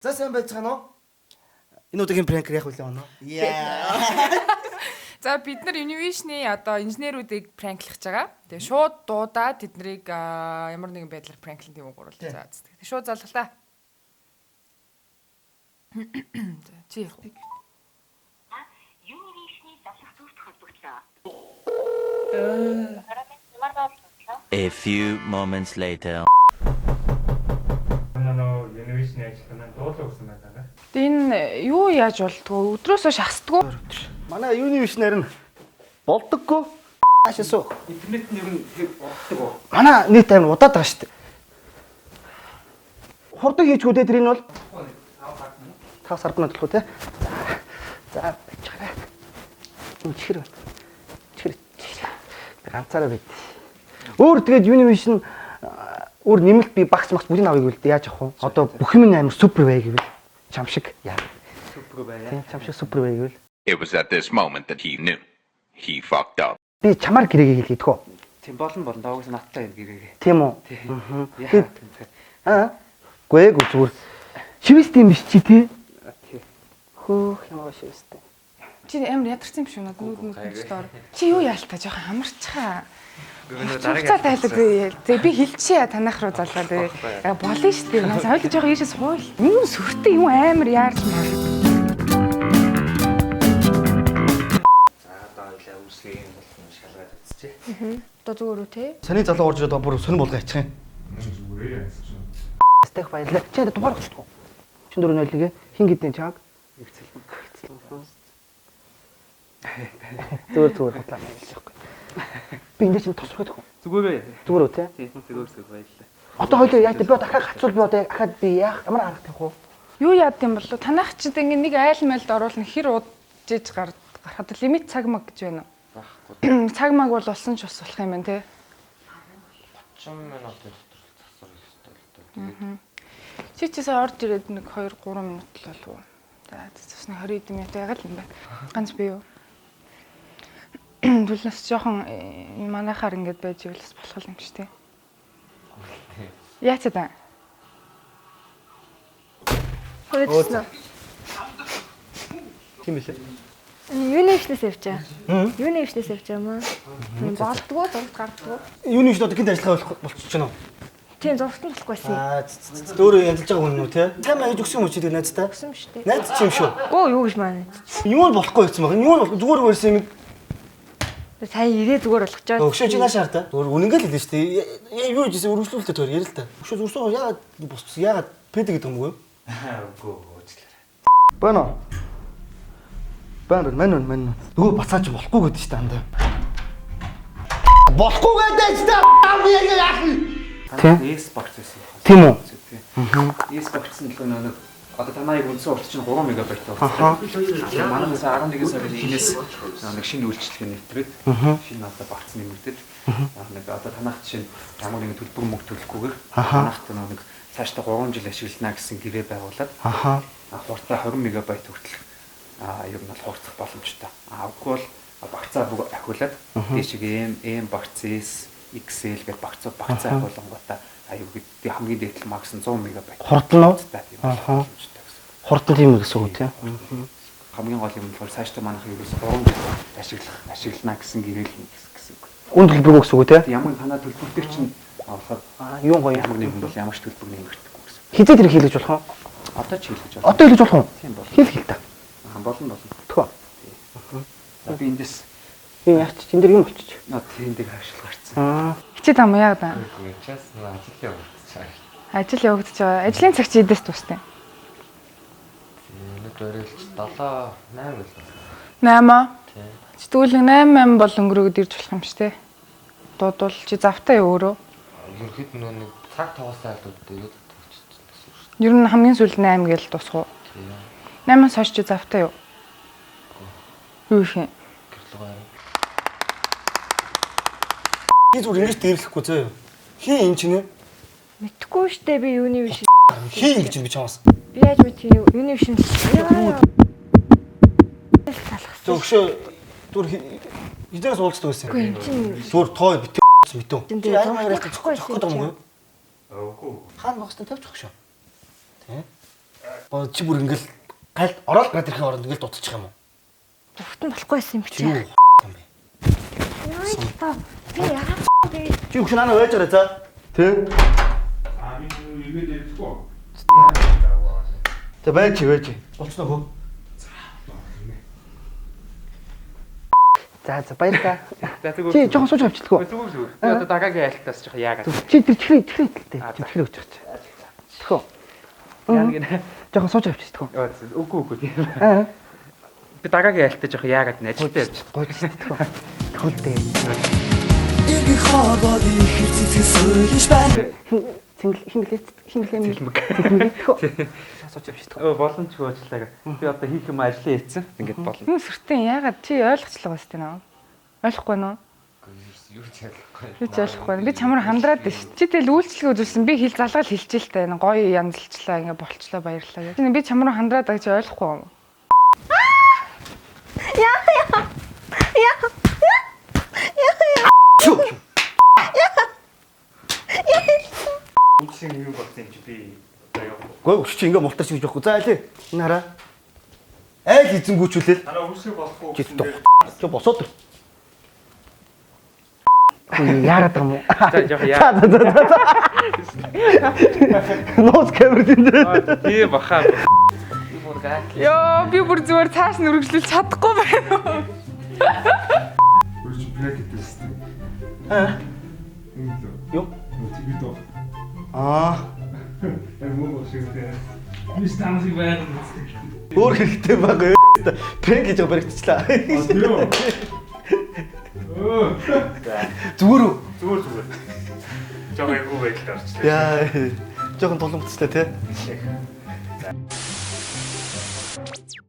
За, сайн байцгаана уу? Энэ удаагийн prank яг үлээ оноо. Яа. За, бид нар Univision-ы одоо инженерүүдийг prank лах гэж байгаа. Тэгээ шууд дуудаад тэднийг ямар нэгэн байдлаар prank лах тийм гурвал. За, тэгээ шууд залгалаа. За, чи явах уу? Univision-ы залах зүгт холбогдлоо. A few moments later. Манай Univision-ы ажилтнаа маань дуулаа өгсөн байна. Тэгээ энэ юу яаж болдгоо? Өдрөөсөө шахсдгоо. Манай Univision-аар нь болдоггүй. Аашаа. Интернет нь ер нь тэр урддаг уу? Манай нийт амир удаад байгаа шүү дээ. Хурдан хийчихүү те, тэрийг бол 5 сард нь болох уу те. За, байж гараа. Энэ чихэр байна. Чихэр. Би ганцаараа байд. Өөр тэгээд Univision өөр нэмэлт би багц магц бүгдийг авъя гэвэл яаж авах вэ? Одоо бүх юм нь амар супер бай гэвэл чам шиг яа. Супер байя. Тийм, чам шиг супер бай гэвэл It was at this moment that he knew. He fucked up. би чамаар гэрээгээ хэлгээд хөө. Тийм, болно болно. Доогоос надтай юм гэрээгээ. Тийм үү? Тийм. Тэгээд Яа. аа. Гүй ээ, зүгээр. Шивэст юм биш чи те? Тий. Хөөх, ямар шивэстэй. Чи амар ядарсан юм шүү надад нүд нүд доор. Чи юу яалтаа жоохон амарчхаа. Хугацаа тайлаг. Тэгээ би хэлчихье, танах руу залгаад. Болно шүү дээ. Нас хоёул жоохон ийшээ суул. Юм сүртэй юм амар яарч маар. За, одоо хоёлаа үүсгээн болсон шалгаад үзчихье. Одоо зүгээр үү те? Сони залуу орж ирээд бүр сонир болгоо ячих юм. Зүгээр яасан. Стэх, баярлаа. Чи одоо дугаар өгчдөг үү? 3401 хин гэдэг чаг. Хэвцэл. Зүгээр, зүгээр, хутлаа мэлж явахгүй. Би эндээ чинь тусрах гэдэг. Зүгээр ээ. Зүгээр үү те? Тийм, зүгээр зүгээр, баярлалаа. Одоо хоёлаа яаж би дахиад гацуул, би одоо дахиад би яах ямар арга тавих вэ? Юу яад юм болов? Танах ч ингэ нэг айл майлд оруулна, хэр удаж гар гарахад лимит цаг маг гэж байна уу? Байхгүй. Цаг маг бол болсон ч бас болох юм байна те. 30 минутын дотор л засвар хийх ёстой л доо. Тэгээд Чи чи сая орж ирээд нэг 2 3 минут л болов уу? За, бас нэг 20 хэдэн минут байгаа л юм байна. Ганц би юу? Түлнэс жоохон манайхаар ингэж байж ивэл бас болох юм чи те. Яа ч та. Хөөцсөн. Тийм билээ. Univision-ээс явж байгаа. Univision-ээс явж байгаа юм аа. Тийм, болдгоо, зурагт гардгуу. Univision одоо гинт ажиллагаа болох болчихж байна уу? Тийм, зурагт нь болохгүйсэн. Аа, өөрөө янзалж байгаа хүн үү те? Сайн маяг өгсөн юм уу чи тэр найзтай? Өгсөн шүү дээ. Найз чи юм шүү. Гөө, юу гэж маань. Юу нь болохгүй гэсэн баг. Юу нь болох зүгээр байсан юм. Сайн ирээ, зүгээр болгочоо. Өгшөө, чи наашаа хар та. Зүгээр үнэнгээ л хэлнэ шүү дээ. Юу хийжсэн өргөжлүүлэлтээ төр ярил та. Өгшөө, зүрсөө яагаад босчихсон? Яагаад пэд гэдэг юм уу? Үгүй, уучлаарай. Байна уу? Байна, байна, байна, байна. Нөгөө бацаа чи болохгүй гэдэг шүү дээ андаа. Болохгүй гэдэг шүү дээ. Би яг яах вэ? Танай S багц байсан. Тийм үү? Тийм. S багц нь л нэг одоо танай үндсэн урт чинь 3 мегабайт урттай. Манай бас 11 сарын 1-ээс нэг шинэ үйлчлэг нэвтрээд, шинэ одоо багц нэмэгдээд, нэг одоо танах жишээ нь ямар нэгэн төлбөр мөнгө төлөхгүйгээр танахт нэг цаашдаа 3 жил ашиглана гэсэн гэрээ байгуулад хурцаа 20 мегабайт хүртэл ер нь бол хурцах боломжтой. А үгүй бол багцаа бүгд ахиулаад дээшиг M багц, S, XL гэх багцаа багцаа ахиулангуудаа аюу гэдэг хамгийн дээд нь максимум 100 мегабайт. Хурдан уу? Хурцтай тийм боломжтой гэсэн. Хурдан тийм гэсэн үг тийм. Хамгийн гол юм нь болохоор цаашдаа манайх ерөөс 3 жил ашиглана гэсэн гэрээлэн гэсэн үг. Үн төлбөргүй гэсэн үг тийм. Ямар танаа төлбөр дээр чинь болохоор Аа, юу гоё. ямар нэгэн бол ямар ч төлбөр нэмэгдэхгүй гэсэн. Хизээ тэр хийлгэж болох уу? Одоо ч хийлгэж байна. Одоо хийлгэж болох уу? Тийм, болно. Хийлг хэл та. Аа, болно болно. Тхөө. За, би эндээс Би яач чи энэ дэр юм болчих. над тэндийг хашил гарцсан. Аа. Хичээ там яа да. чаас ажил явагдчихаа. Ажил явагдаж байгаа. Ажлын цаг чи эдээс дуустай. Өнөөдөр оройч 7 8 л байна. 8. Тийм. Чи тэгвэл 8 8 бол өнгөрөөд ирж болох юм чи те. Дуудвал чи завтай юу өөрөө? Ерхэд нөө нэг цаг тоглосон айлууд дээр тогтчихсон гэсэн үг шүү Ер нь хамгийн сүүлд 8 гээл дуусах уу? дээ. 8-аас хойш чи завтай юу? Юу их юм? Гэрлэг харин. Би зүгээр ингэж дээрлэхгүй зөө. Хин энэ чинь нэ? Мэдхгүй штэ, би Univision. Хин ингэж би чамаас. Би яаж мэдхий Univision. Зөв, өгшөө зүгээр хизээс уулздаг байсан. Үгүй, энэ чинь Зүгээр тоо бит мэдв. Энд Чи аян маягаар зурагт зохих гэдэг юм уу? Үгүй. Хаана багстай тавьчих шүү. Тэ? Чи бүр ингээл гал ороод гараад ирэхин оронд ингээл дутчих юм уу? Зургт нь болохгүй байсан юм Чи юу чи. юм бэ? Яа, би яагаад бэ? Чи өгш наана байж байгаа за. Тэ? Аа би эргээд ярихгүй. За байж байж. Болцсон хөө. За за баярлалаа. За тэгвэл Чи жоохон сууж авчихлаа. Зүгээр зүгээр. Би одоо дараагийн айлтаас жоохон яагаад. Чи тэр чихрээ чихрээ хэлтэй. Чи чихрээ өгч чаж. Тэхөө. Яа гэнэ. Жоохон сууж авчих тэхөө. Үгүй үгүй тийм. Аа. Би дараагийн айлтаа жоохон яагаад нэ ажилтаа явчих. Гоё тэхөө. Тэхөө л дээ. Хин хин гэлээ хин гэлээ Цэлмэг. Цэлмэг. Сууж авчих тэхөө. Өө боломжгүй уучлаарай. Би одоо хийх юм ажлаа хийцэн. Ингээд болно. Юу сүртэн яагаад чи ойлгочлоо бас тийм үү? Ойлгохгүй нөө? Юу ч ялахгүй. Би ч ойлгохгүй. Би чамаар хандраад байна шүү. Чи тэгэл үйлчлэгээ үзүүлсэн. Би хэл залгаал хэлчихээ л та. Энэ гоё янзалчлаа, ингээ болчлоо, баярлалаа гэх. Би чамаар хандраад байгаа чи ойлгохгүй юм. Яа яа. Яа. Яа яа. Үндсэн юм болсон юм чи би одоо явах. Гой өгч чи ингээ мултарч гэж байхгүй. За аль. Энэ хараа. Айл эзэнгүүчүүлэл. Хараа үүсэх болохгүй Чи чи босоод ир. Хөөе яарад байгаа юм уу? За жоохон яа. За за за. Нууц камер дээр. Тийм баха. Йоо, би бүр зүгээр цааш нь үргэлжлүүлж чадахгүй байна. Өөр чи брейк гэдэг үстэй. Аа. Юм лөө. Юу? Тэгээд доо. Аа. Яг муу шиг дээ. Би станцыг байгаад үздэг. Өөр хэрэгтэй байхгүй. Пранк хийж байгаа баригдчихлаа. Аа тийм үү? Өө. Зүгээр үү? Зүгээр зүгээр. Жоохон эвгүй байдалд орчлоо. Яа. Жохон тулам бүтслээ те. За.